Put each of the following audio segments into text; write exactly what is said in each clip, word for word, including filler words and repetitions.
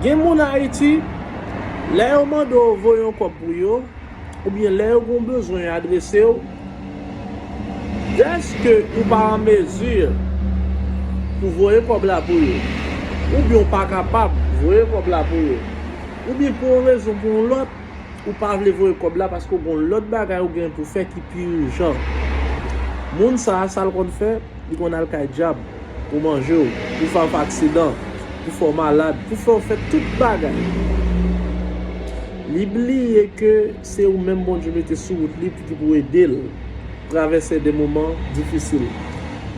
Gen moun Ayiti, lè yo mande w voye yon kòb pou yo, oubyen lè yo gen yon bezwen yo adrese w, dèske ou pa an mezi pou voye kòb la pou yo, oubyen ou pa kapab voye kòb la pou yo, oubyen pou yon rezon pou yon lòt, ou pa vle voye kòb la paske w gen yon lòt bagay ou gen pou fè ki pi ijan. Moun sa a, sa l konn fè, li konn al kay dyab pou manje w, pou fè w fè aksidan, pou fè w malad, pou fè w fè tout bagay. Li bliye ke se ou menm Bondye mete sou wout li pou ki pou ede l travèse de moman difisil.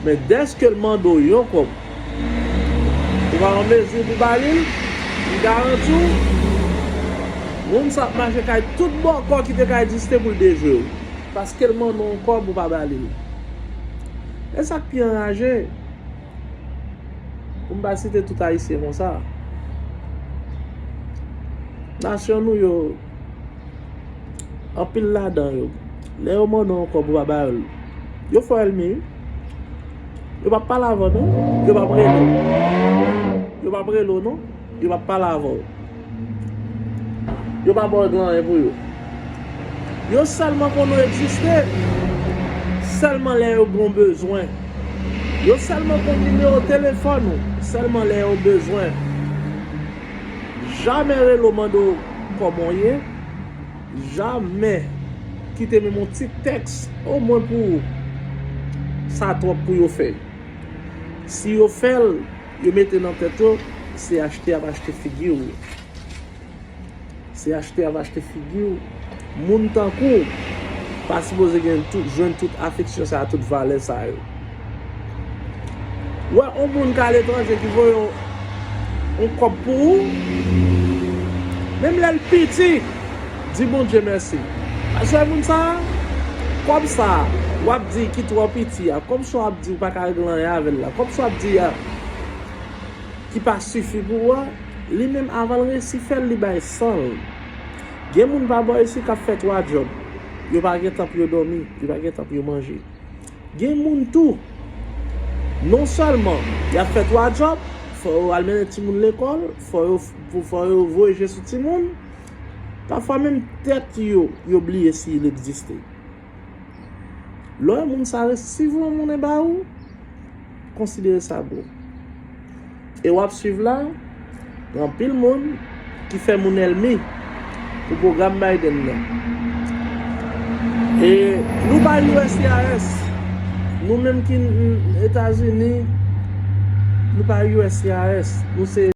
Men dèske l mande w yon kòb, ou pa an mezi pou ba li l, m garanti w, moun sa ap mache kay tout bòkò ki te ka egziste pou l dejwe w. Paske l mande w yon kòb, ou pa ba li l. E sa k pi anraje, pou m pa site tout Ayisyen konsa. Nasyon nou yo, anpil ladan yo, lè yo mande w yon kòb ou pa ba yo l, yo fò ènmi wi. Yo p ap pale avè w non. Yo p ap rele w. Yo p ap rele w non. Yo p ap pale avè w. Yo pa ba w gran anyen pou yo. Yo sèlman konn ou egziste sèlman lè yo gen yon bezwen. Yo sèlman konn nimewo telefòn ou sèlman lè yo bezwen. Jamè rele w mande w kòman w ye. Jamè kite menm yon ti tèks omwen pou ou. Sa twòp pou yo fè. Si yo fè l, yo mete nan tèt yo, se achte y ap achte figi w. Se achte y ap achte figi w. Moun tankou w pa sipoze gen tout, jwenn tout afeksyon sa a, tout valè sa yo. Ou wè yon moun k aletranje ki voye yon, yon kòb pou ou, menm lè l piti, di Bondye mèsi. Paske moun sa a, kòb sa a, w ap di ki twò piti a, kòm si w ap di w pa ka regle anyen avè l la, kòm si w ap di a, ki pa sifi pou ou a, li menm avan l resi fè l, li bay san l. Gen moun pa bò isi k ap fè twa djòb. Yo pa gen tan pou yo dòmi, yo pa gen tan pou yo manje. Gen moun tou, non sèlman y ap fè twa djòb, fò yo al mennen timoun lekòl, fò yo, fò yo voye je sou timoun, pafwa menm tèt yo, yo bliye si l egziste. Lè w wè moun sa resevwa yon monnen ba ou, konsidere sa bon. E w ap swiv la, gen anpil moun ki fè moun ènmi pou pwogram Biden nan. E nou pa U S C I S. Nou menm ki n-, n-, Etazini, nou pa U S C I S. Nou se